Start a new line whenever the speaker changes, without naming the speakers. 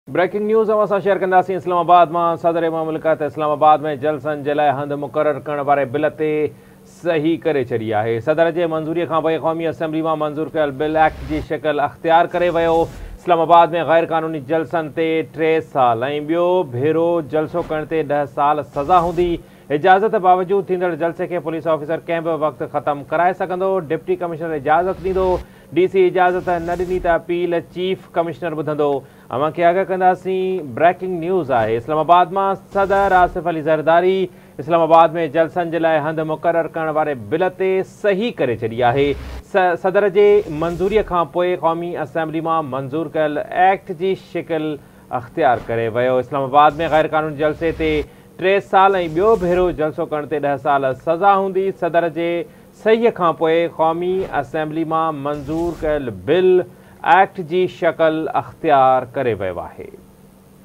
Breaking news اوهان سان share ڪنداسين اسلام آباد مان صدر مملڪت اسلام آباد ۾ جلسن جي لاء هنڌ مقرر ڪرڻ واري بل تي صحيح ڪري ڇڏي آهي. صدر جي منظوري کانپوء قومي اسيمبلي مان منظور ڪيل بل ايڪٽ جي شڪل اختيار ڪري ويو. اسلام آباد ۾ غير قانوني جلسن تي 3 سال ۽ ٻيو ڀيرو جلسو ڪرڻ تي 10 سال سزا هوندي. اجازت باوجود ٿيندڙ جلسي کي پوليس آفيسر ڪنهن به وقت ختم ڪرائي سگهندو. ڊپٽي ڪمشنر اجازت ڏيندو. ڊي سي اجازت نه ڏني ته اپيل چيف ڪمشنر ٻڌندو. اوهان کي آگاهه ڪنداسين بريڪنگ نيوز آهي اسلام آباد مان صدر آصف علي زرداري اسلام آباد ۾ جلسن جي لاء هنڌ مقرر ڪرڻ واري بل تي صحيح ڪري ڇڏي آهي. صدر جي منظوري کان پوء قومي اسيمبلي مان منظور ڪيل ايڪٽ جي شڪل اختيار ڪري ويو. اسلام آباد ۾ غيرقانوني جلسي تي 3 سال ۽ ٻيو ڀيرو جلسو ڪرڻ تي 10 سال سزا هوندي. صدر جي صحيح کان پوء قومي اسيمبلي مان منظور ڪيل بل ايڪٽ جي شڪل اختيار ڪري ويو آهي.